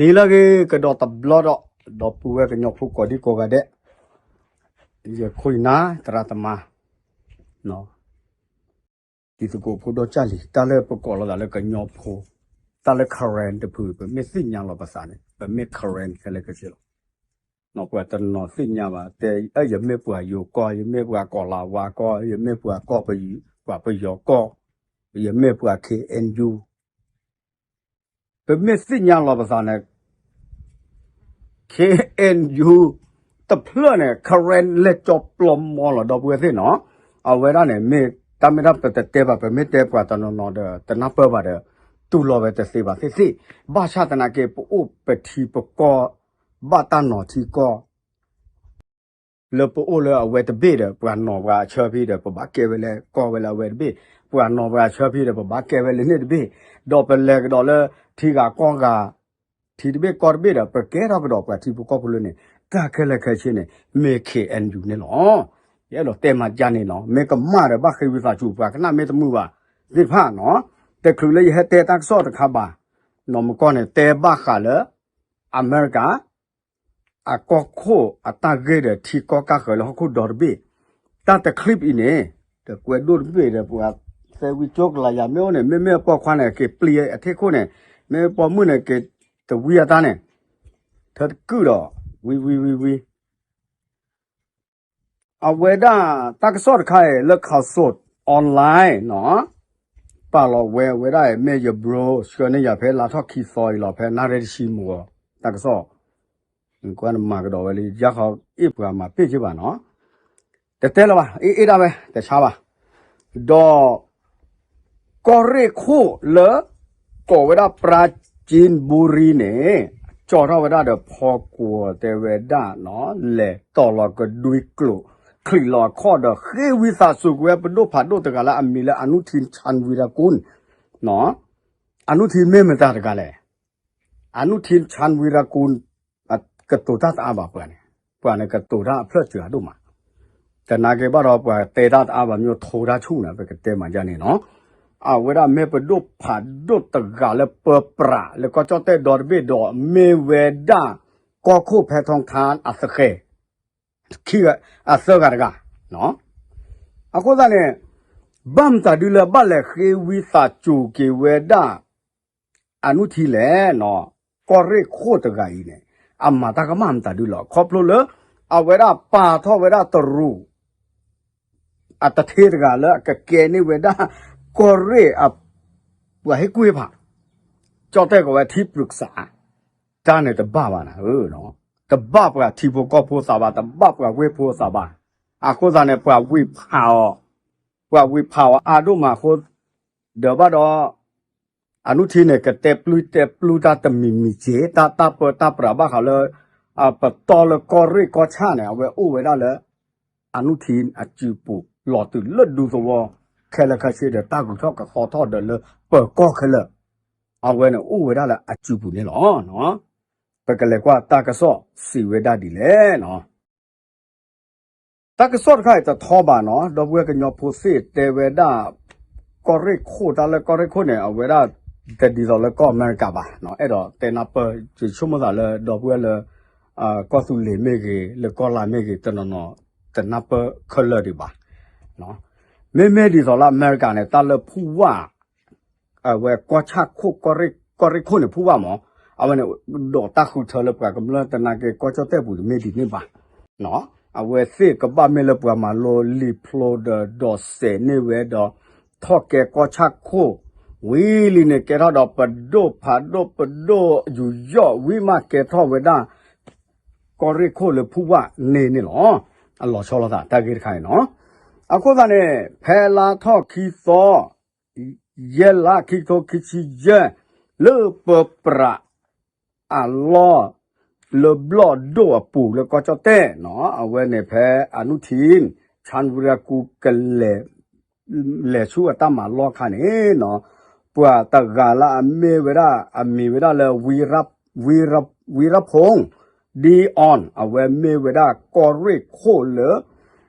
နံၤလၢအဂ့ၤ ကဒီးတဘျီဒီး ဒီပုၢ်ဝဲၢ်ကညီဖိကိးဒံကိးဂၤဒဲး, ယခိၣ်ယနၢ် သရၣ်သမါ တံၤသကိးဖိဒီကၢ်လံၤ တၢ်လၢပကိးလိာ်သးလၢကညီဖိ, တၢ်လၢ Karen တဖု ပမ့ၢ်သ့ၣ်ညါလီၤပသးန့ၣ် ပမ့ၢ် Karen ခဲလၢာ်ခဲဆ့လီၤ. ပှၤတနီၤသ့ၣ်ညါဘၣ် တဲ ယမ့ၢ်ပှၤယိၤကီၢ်, ယမ့ၢ်ပှၤကီၤလၤဝါကီၢ်, ယမ့ၢ်ပှၤကီၢ်ပယီၤ, ပှၤပယီၤကီၢ်, ယမ့ၢ်ပှၤ K N U ပမ့ၢ်သ့ၣ်ညါလီၤပသးန့ၣ် K N U တဖျၢၣ်န့ၣ် Karen လဲၤကၠီပျီမီလီၤ ဒီပုၢ်ဝဲၢ်သ့ၣ်နီၤ. အဝဲဒၣ်န့ၣ် မ့ၢ်တၢ်မ့ၢ်တၢ်ပတတဲဘၣ် ပမ့ၢ်တဲပှၤတနီၤနီၤဒီး တနၢ်ပၢၢ်ဘၣ်ဒီး တူၢ်လိာ်ဝဲတသ့ဘၣ်သ့ၣ်သ့ၣ်, ဘၣ်ဆၣ်သနာ်က့ ပအိၣ်ပထံပကီၢ် ဘၣ်တၢ်နီၤထံကီၢ် လၢပအိၣ်လၢအဝဲတဘ့ၣ်ဒီး ပှၤနီၤပှၤအဆၢဖဲဒီး ပဘၣ်ကဲဝဲလၢကီၢ်ဝဲလၢအဝဲတဘ့ၣ်, ပှၤနီၤပှၤအဆၢဖဲဒီး ပဘၣ်ကဲဝဲလၢန့ၣ်တဘ့ၣ်, ဒီးပလဲၤကဒီးလၢထံဂၤကီၢ်ဂၤ, ထံတဘ့ၣ်ကီၢ်တဘ့ၣ်ဒီး ပကဲထီၣ်ကဒီးပှၤထံဖိကီၢ်ဖိလၢန့ၣ်, တၢ်ခဲလၢာ်ခဲဆ့န့ၣ် မ့ၢ် K N U န့ၣ်လီၤ. ယအဲၣ်ဒိးတဲမၤဒ်န့ၣ်နီၤ, မ့ၢ်ကမၣ်ဒီးဘၣ်ဃ့ဝံသးစူၤ ပှၤကနၣ်မ့ၢ်တမုာ်ဘၣ်သ့ၣ်တဖၣ်နီၤ, တချုးလၢယဟဲတဲတၢ်ကစီၣ်တခါဘၣ်, နီၢ်မကီၢ်န့ၣ် တဲဘၣ်ဃးလၢ အမဲရကၤ အကီၢ်ခိၣ်အတၢ်ဂ့ၢ်ဒီးထံကီၢ်ကၢ်ဃၢၤလၢဟီၣ်ခိၣ်ဒီတဘ့ၣ်, တၢ်တ clip အံၤန့ၣ်, ဒီးကွဲးဒိၣ်တဘ့ၣ်ဒီး ပှၤသဲဝံကၠိကလၤယၤမ့ၢ်အိၣ်န့ၣ် မ့မ့ၢ်အပိာ်ခွါန့ၣ် က့ၤပျံၤအထံခိၣ်န့ၣ်, မ့ၢ်ပိာ်မုၣ်န့ၣ် က့ၤတဝံအတၢ်န့ၣ်, ထၢတကုၢ်ဒီး, ဝံဝံဝံဝံ အဝဲဒၣ်တၢ်ကစီၣ်တခါအံၤလၢ Khaosod Online နီၤ, ပာ်လီၤဝဲအဝဲဒၣ်အံၤ မ့ၢ်ယ bro ဆှၢန့ၢ်ယၤဖဲလါထီၣ်ခံသီအံၤလီၤ ဖဲနၣ်ရံၣ်တဆံမုၢ်ဂီၤ တၢ်ကစီၣ်, နကွၢ်နမၤကဒီးဝဲလံ ယါခီအ့ၣ်ပှၤမၤပ့ၢ်က့ဘၣ်နီၤ, တတဲလၢၤဘၣ် အ့ၣ်အ့ၣ်ဒၣ်ဝဲ တဆါဘၣ်, ဒီး ကီၢ်ရ့ၣ်ခိၣ်လၢ ကိးဝဲဒၣ် ပရၤကၠ့ၣ်ဘူရံန့ၣ်, ကၠီထီၣ်ဝဲဒၣ်ဒီးဖီကွီၤတဲဝဲဒၣ်နီၤ, လဲၤတီၢ်လီၤကဒွံကျိာ်, ချံးလီၤအခီၣ်ဒီးဃ့ဝံသးစူၤကွံာ်ဝဲပဒိၣ်ဖးဒိၣ်တဂၤလၢအမံၤလၢ အနုထံၣ် ခၠၣ်ဝံရၤကူၣ်, အနုထံၣ်မ့ၢ်မတၤတဂၤလဲၣ်, အနုထံၣ် ခၠၣ်ဝံရၤကူၣ် ကတိၤတၢ်တအါဘၣ်ပှၤန့ၣ်, ပှၤန့ၣ်ကတိၤတၢ်အဖျၢၣ်စှၤဒိၣ်မး, သနာ်က့ဘၣ်ဒီးပှၤတဲတၢ်တအါဘၣ် မ့ၢ်ထိတၢ်ဆူၣ်န့ၣ် ပကတဲမၤဒ်န့ၣ်နီၤ, အဝဲဒၣ်မ့ၢ်ပဒိၣ်ဖးဒိၣ်တဂၤလၢပၢပြးလၢကီၢ်ကၠီၣ်တဲၣ်ဒီတဘ့ၣ်ဒီး မ့ၢ်ဝဲဒၣ် ကီၢ်ခိၣ်ဖဲထီထါအသဃဲၤ ခံဂၤ, အသၢဂၤတဂၤ, အဃိသတးန့ၣ် ဘၣ်မတၤဒုလၢဘၣ်လဲၤဃ့ဝံသးစူၤက့ၤဝဲဒၣ် အနုထံၣ်လဲၣ်နီၤ, ကီၢ်ရ့ၣ်ခိၣ်တဂၤအံၤန့ၣ် အမၤတၢ်ကမၣ်မတၤဒုလီၤ ခီဖျိလၢ အဝဲဒၣ်ပာ်ထီၣ်ဝဲဒၣ်တရူး အတထ့တဂၤလၢအကကဲန့ၢ်ဝဲဒၣ် ကီၢ်ရ့ၣ်အ ပှၤဟ့ၣ်ကူၣ်ဟ့ၣ်ဖး, ကၠီၣ်တဲၣ်ကိးဝဲထံပြឹក្សា, တၢ်န့ၣ်တဘၣ်ဘၣ်နၤ, တဘၣ်ပှၤထံဖိကီၢ်ဖိသးဘၣ်, တဘၣ်ပှၤဝ့ၢ်ဖိသးဘၣ်, အဃိသတးန့ၣ် ပှၤဝံၤဖးအီၤ, ပှၤဝံၤဖးအီၤအါဒိၣ်မးအဃိ ဒီးဘၣ်ဒီး အနုထံၣ်န့ၣ် ကတဲပျုၢ်တဲပျုၢ်တၢ်တမံၤမံၤက့ၤ တၢ်တၢ်ပၢတၢ်ပြးဘၣ်ဃးလၢ ပတီၢ်လၢကီၢ်ရ့ၣ်ကီၢ်ဆၣ်န့ၣ် အဝဲအိၣ်ဝဲဒၣ်လၢ အနုထံၣ်အစုပူၤ လီၤတုၤလၢဒူသဝီ ခဲလၢာ်ခဲဆ့ဒီး တၢ်ဂုၤထီၣ်ကသီထီၣ်ဒီးလၢပၢၤကီၢ်ခဲလၢာ် အဝဲန့ၣ်အိၣ်ဝဲဒၣ်လၢအစုပူၤန့ၣ်လီၤ. ပကလဲၤကွၢ်တၢ်ကစီၣ်စံးဝဲဒၣ်ဒ်လဲၣ်နီၤ. တၢ်ကစီၣ်တခါအံၤတထီဘၣ်နီၤ, ဒီပုၢ်ဝဲၢ်ကညီဖိသ့ၣ်တဲဝဲဒၣ် ကီၢ်ရ့ၣ်ခိၣ် တၢ်လၢကီၢ်ရ့ၣ်ခိၣ်န့ၣ် အဝဲဒၣ်တဒ်သိးလၢကီၢ်အမဲရကၤဘၣ်, အဲၣ်ဒိးတဲနၢ်ပၢၢ် ယဆိကမိၣ်သးလၢဒီပုၢ်ဝဲၢ်လၢ ကီၢ်သူလ့ၤမ့ၢ်ဂ့ၤ လၢကီၢ်လါမ့ၢ်ဂ့ၤ တနီၤနီၤ တနၢ်ပၢၢ်ခဲလၢာ်ဒံးဘၣ်. မ့မ့ၢ်ဒ်သိးလၢအမဲရကၤန့ၣ် တၢ်လၢဖူဝၣ် အဝဲကီၢ်ဆၣ်ခိၣ် ကီၢ်ရ့ၣ်ခိၣ်န့ၣ် ဖူဝၣ်မး, အဝဲန့ၣ် ဒိးတၢ်ဃုထၢလၢပှၤကမျၢၢ် သနာ်က့ ကီၢ်ကၠီၣ်တဲၣ်ပူၤတမ့ၢ်ဒ်န့ၣ်ဘၣ်. အဝဲသ့ၣ်ကဘၣ်မ့ၢ်လၢပှၤမၤလိလံာ်ဖျိဒီး ဒိးစဲးန့ၢ်ဝဲဒီး ထီၣ်ကဲကီၢ်ဆၣ်ခိၣ် ဝံၤလံန့ၣ် ကဲထီၣ်ဒီးပဒိၣ်ဖးဒိၣ်ပဒိၣ်ယူးယီၣ်ဝံၤမး ကဲထီၣ်ဝဲဒၣ် ကီၢ်ရ့ၣ်ခိၣ်လၢဖူဝၣ်န့ၣ်န့ၣ်လီၤ. အလီၤဆီလိာ်သးတၢ်ဂ့ၢ်တခါအံၤနီၤ. အဃိသတးန့ၣ် ဖဲလါထီၣ်ခံသီ ယဲၢ်လါ ခံကထိခံဆံယဲၢ် လၢပၢပြး အလီၢ် လၢဘျီၣ်ဒိၣ်အပူၤလၢကီၢ်ကၠီၣ်တဲၣ်နီၤ, အဝဲန့ၣ်ဖဲအနုထံၣ် ခၠၣ်ဝံရၤကူၣ် ကလဲၤ လဲၤဆူအတၢ်မၤလီၢ်ခါန့ၣ်နီၤ, ပှၤတဂၤလၢအမ့ၢ်ဝဲဒၣ် အမံၤဝဲဒၣ်လၢ ဝံရဖူင် ဒံအီၣ် အဝဲမ့ၢ်ဝဲဒၣ်ကီၢ်ရ့ၣ်ခိၣ်လၢ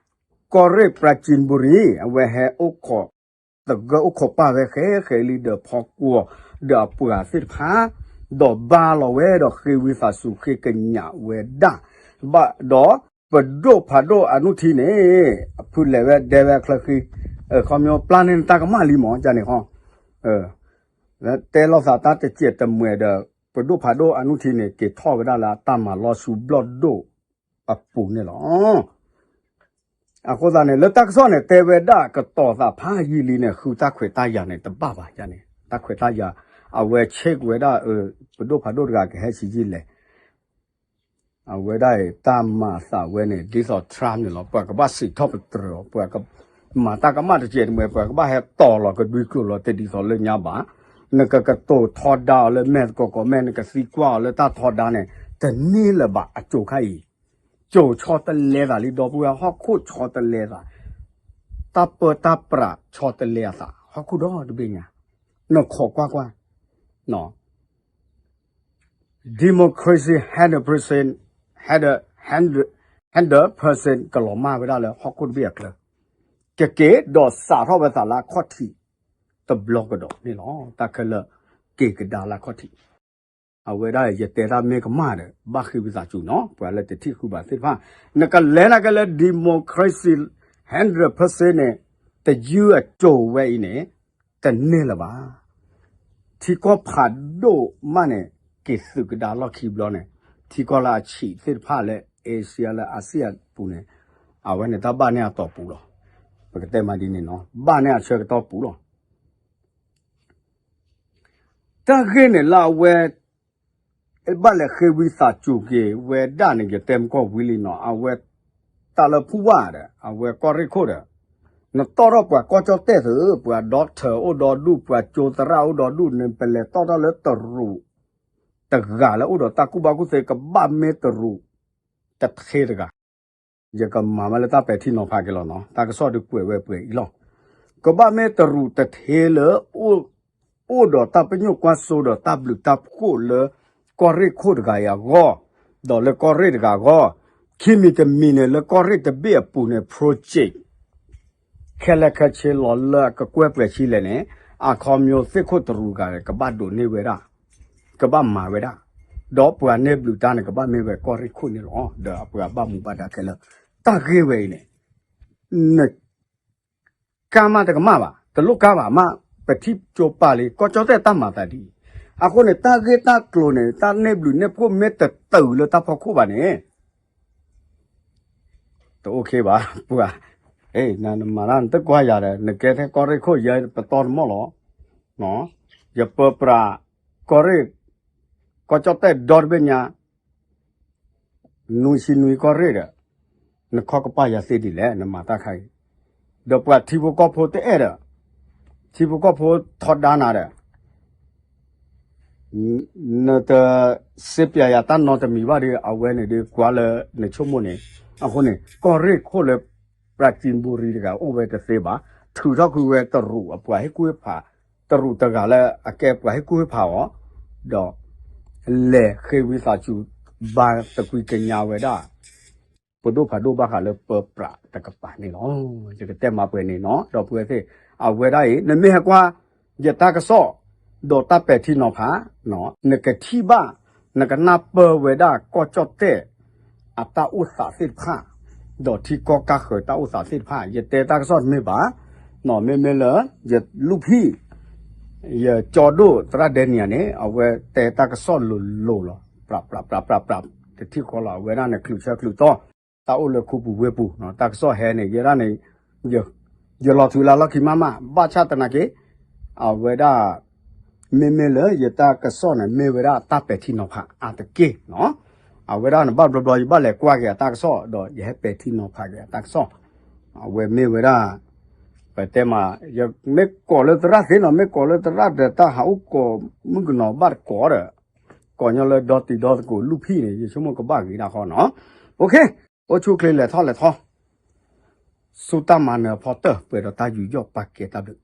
ကီၢ်ရ့ၣ် ပရၤကၠ့ၣ်ဘူရံ အဝဲဟဲအိၣ်ခိး သဂၢၢ်အိၣ်ခိးပၢ်ဝဲဃဲဃဲလံဒီးဖီကွီၤ ဒီးအပှၤသ့ၣ်တဖၣ် ဒီးဘါလီၤဝဲဒီးဃ့ဝံသးစူၤဃ့ကညးဝဲဒၣ်, ဘၣ်ဒီးပဒိၣ်ဖးဒိၣ်အနုထံန့ၣ် အဖုလဲၤဝဲဒဲဝဲအချၢဃံ, ခီဖျိပျၢ်န့ၢ်နတၢ်ကမၣ်လံမး ကန့ၣ်ဃီ, တဲလိာ်သးတၢ်တစဲးတမှဲၤဒီး ပဒိၣ်ဖးဒိၣ်အနုထံန့ၣ် က့ၤထီၣ်ဝဲဒၣ်လၢအတၢ်မၤလီၤဆူဘျီၣ်ဒိၣ်အပူၤန့ၣ်လီၤ. အဃိသတးန့ၣ် လၢတၢ်ကစီၣ်န့ၣ် တဲဝဲဒၣ်ကတီၤသးဖးယံာ်လံန့ၣ် ဃုတၢ်ခွဲးတၢ်ယာ်န့ၣ် တဘၣ်ဘၣ်န့ၣ် တၢ်ခွဲးတၢ်ယာ်, အဝဲ check ဝဲဒၣ် ပဒိၣ်ဖးဒိၣ်တဂၤကဟဲဆံးယံာ်လဲၣ်, အဝဲဒၣ်အံၤ တၢ်မၤအသးဝဲန့ၣ် ဒ်သိး Trump န့ၣ်လီၤ. ပှၤကဘၣ်စံးထီၣ်ပတြၢၤအီၤ, ပှၤကမၤတၢ်ကမၣ်တစဲးတမှဲၤ ပှၤကဘၣ်ဟဲတီၤလီၤကဒွံကျိာ်လီၤတဒ်သိးလၢညါဘၣ်. နကကတိၤထီဒါအီၤလၢမဲာ်သကိးကိးမဲာ် နကသံကွၢ်အီၤလၢတၢ်ထီဒါန့ၣ် တန့ၢ်လၢၤဘၣ်အကၠိၤခါအံၤ, ကၠိၤဆီတလဲသးလံ ဒီပုၢ်ဝဲၢ် ဟီၣ်ခိၣ်ဆီတလဲသး, တၢ်ပၢတၢ်ပြးဆီတလဲအသး ဟီၣ်ခိၣ်ဒီတဘ့ၣ်ညါ, နခိးကွၢ်ကွၢ် democracy hundred percent, hundred, hundred percent ကလီၤမၢ်ဝဲဒၣ်လၢဟီၣ်ခိၣ်တဘ့ၣ်အချၢ, ကက့ၤဒီးစးထီၣ်ဝဲသးလၢအခီၣ်ထံးတဘျီကဒီးန့ၣ်လီၤ. တၢ်ခဲလၢာ်က့ၤကဒါလၢအခီၣ်ထံး, အဝဲဒၣ်ယတဲတၢ်မ့ၢ်ကမၣ်ဒီး ဘၣ်ဃ့ဝံသးစူၤနီၤ ပှၤလၢတထံၣ်ဃုာ်ဘၣ်သ့ၣ်တဖၣ်, နကလဲၤနာ်က့လၢ democracy hundred percent န့ၣ် တယုၢ်အကၠိၤဝဲအံၤန့ၣ် တန့ၢ်လၢၤဘၣ်. ထံကီၢ်ဖးဒိၣ်မးန့ၣ် က့ၤသုးကဒါလီၢ်ခံဘျီန့ၣ်, ထံကီၢ်လၢအဆံးသ့ၣ်တဖၣ်လၢ Asia လၢ Asia အပူၤန့ၣ်, အဝဲန့ၣ်တၢ်ဘၣ်န့ၢ်အတီၢ်ပူၤလီၤ. ပကတဲမးဒ်န့ၣ်နီၤ, ဘၣ်န့ၢ်အဆၢကတီၢ်ပူၤလီၤ. တၢ်ဂ့ၢ်န့ၣ်လၢအဝဲ ဘၣ်လဲၤဃ့ဝံသးစူၤက့ၤဝဲဒၣ်န့ၣ် ယတဲမကီၢ်ဝံၤလံနီၤ, အဝဲ တၢ်လၢဖူဝၣ်ဒီး အဝဲကီၢ်ရ့ၣ်ခိၣ်ဒီး, နတီၢ်ထီၣ်ပှၤကီၢ်ကၠီၣ်တဲၣ်သု, ပှၤ doctor အိၣ်ဒီဒူၣ်, ပှၤကၠိသရၣ်အိၣ်ဒီဒူၣ်, နပလဲၤတီၢ်ထီၣ်လၢတရူးတဂၤလၢအိၣ်ဒီးတၢ်ကူၣ်ဘၣ်ကူၣ်သ့ ကဘၣ်မ့ၢ်တရူးတထ့တဂၤ ယကမၤမးလၢတၢ်ပဲာ်ထံနီၤဖးက့ၤလီၤနီၤ, တၢ်ကစီၣ်ဒုးကွဲးဝဲပှဲၤအံၤလီၤ. ကဘၣ်မ့ၢ်တရူးတထ့လၢ အိၣ်ဒီးတၢ်ပညိၣ်ကွၢ်စိဒီးတၢ်ဘျုးတၢ်ဖှိၣ်လၢ ကီၢ်ရ့ၣ်ခိၣ်တဂၤအံၤအဂီၢ်, ဒီးလၢကီၢ်ရ့ၣ်တဂၤအဂီၢ်, ခံမံၤတမံၤန့ၣ် လၢကီၢ်ရ့ၣ်တဘ့ၣ်အပူၤန့ၣ် project ခဲလၢာ်ခဲဆ့လီၤလၢအကကွဲၢ်ပှဲၤဆံလဲၣ်န့ၣ်, အခီပညီသ့ၣ်ခိၣ်တရူးတဂၤန့ၣ် ကဘၣ်ဒိးန့ၢ်ဝဲဒၣ်, ကဘၣ်မၤဝဲဒၣ်, ဒီးပှၤန့ၢ်ဘျုးတၢ်န့ၣ် ကဘၣ်မ့ၢ်ဝဲကီၢ်ရ့ၣ်ခိၣ်န့ၣ်လီၤ. ဒီးအပှၤဘၣ်မူဘၣ်ဒါခဲလၢာ်, တၢ်ဂ့ၢ်ဝဲအံၤန့ၣ် နကါမးတကမၣ်ဘၣ်, တလိၣ်ကါဘၣ်မး, ပထံၣ်ကၠိပာ်လံ ကီၢ်ကၠီၣ်တဲၣ်တၢ်မၤသးဒ်အံၤ, အဃိန့ၣ် တၢ်ဂ့ၢ်တၢ်ကျိၤန့ၣ် တၢ်န့ၢ်ဘျုးန့ၢ်ဖှိၣ်မ့ၢ်တတုၤလၢတၢ်ဖီခိၣ်ဘၣ်န့ၣ် တအိၣ်ခ့ဘၣ်, ပှၤ, နမၤတၢ်နတကွၢ်ယၤဒီး နကဲထဲကီၢ်ရ့ၣ်ခိၣ်ယဲပတီၢ်တမီၢ်လီၤ. ယပၢပြး ကီၢ်ရ့ၣ်, ကီၢ်ကၠီၣ်တဲၣ်ဒီတဘ့ၣ်ညါ, နွံဆံနွံကီၢ်ရ့ၣ်ဒီး, နခီၣ်ကပၢ်ယၤသ့ဒ်လဲၣ် နမၤတၢ်ခါအံၤ, ဒီးပှၤထံဖိကီၢ်ဖိတအဲၣ်ဒီး, ထံဖိကီၢ်ဖိထီဒါနၤဒီး နတစ့ပၠးယၤတၢ်နီတမံၤဘၣ်ဒီး အဝဲန့ၣ်ဒီးကွၢ်လၢနဆိကမိၣ်န့ၣ်, အဃိန့ၣ် ကီၢ်ရ့ၣ်ခိၣ်လၢ ပရၤစံဘူရံတဂၤအိၣ်ဝဲတသ့ဘၣ်, ထုးထီၣ်ကွံာ်ဝဲတရူးအပှၤဟ့ၣ်ကူၣ်ဟ့ၣ်ဖး, တရူးတဂၤလၢအကဲပှၤဟ့ၣ်ကူၣ်ဟ့ၣ်ဖးအီၤ, ဒီးလဲၤဃ့ဝံသးစူၤ ဘါသကွံာ်ကညးဝဲဒၣ် ပဒိၣ်ဖးဒိၣ်ဘၣ်ဃးလၢပၢပြးတကပၤန့ၣ်လီၤ. ယကတဲမးပှဲၤန့ၣ်နီၤ ဒီပုၢ်ဝဲၢ်သ့ၣ်, အဝဲဒၣ်အံၤ နမ့ၢ်ဟဲကွၢ်ယတၢ်ကစီၣ် ဒီးတၢ်ပဲာ်ထံနီၤဖး, နကထံၣ်ဘၣ် နကနၢ်ပၢၢ်ဝဲဒၣ်ကီၢ်ကၠီၣ်တဲၣ် အတၢ်အိၣ်သးသ့ၣ်တဖၣ်, ဒီးထံကီၢ်ကါဃၢၤတၢ်အိၣ်သးသ့ၣ်တဖၣ် ယတဲတၢ်ကစီၣ်တမ့ၢ်ဘၣ်, မ့မ့ၢ်လၢ ယလူၢ်ဖံၣ် ယကၠီဒိၣ်သရၣ်ဒဲနံယၤန့ၣ် အဝဲတဲတၢ်ကစီၣ်လိၤလိၤလီၤ, ပြးပြးပြးပြးပြး တထံၣ်ဃီလီၤ အဝဲဒၣ်န့ၣ် ချုးဆၢချုးသီ တၢ်အိၣ်လၢခူပူၤဝ့ၢ်ပူၤ တၢ်ကစီၣ်ဟဲန့ၣ် ယဲဒၣ်န့ၣ် ယလီၤထုးလၢလီၢ်ခံမးမး ဘၣ်ဆၣ်သနာ်က့ အဝဲဒၣ် မ့မ့ၢ်လၢယတၢ်ကစီၣ်န့ၣ် မ့ၢ်ဝဲဒၣ်တၢ်ပဲာ်ထံနီၤဖးအါတက့ၢ်နီၤ, အဝဲဒၣ်န့ၣ် ဘၣ်ဘျီဘျီ ယဘၣ်လဲၤကွၢ်က့ၤအတၢ်ကစီၣ် ဒီးယဟဲပဲာ်ထံနီၤဖးက့ၤအတၢ်ကစီၣ်, အဝဲမ့ၢ်ဝဲဒၣ် ပတဲမး မ့ၢ်ကိးလၢသရၣ်သ့နီၤ မ့ၢ်ကိးလၢသရၣ်ဒီး တၢ်ဟးအိၣ်ကိးမုၣ်ကနီၤဘၣ်တကိးဒီး ကိးညီလၢဒီတံၤဒီသကိးလူၢ်ဖံၣ်န့ၣ် ယဆိကမိၣ်ကဘၣ်ဂ့ၤဒၣ်ဃီနီၤ, အိၣ်ဆူၣ်ချ့လဲၤထီၣ်လဲၤထီ ဆူတၢ်မၤနၢၤအဖီတၢၢ် ပှဲၤဒီးတၢ်ယူးယီၣ်ပာ်ကဲတၢ်ဘျုး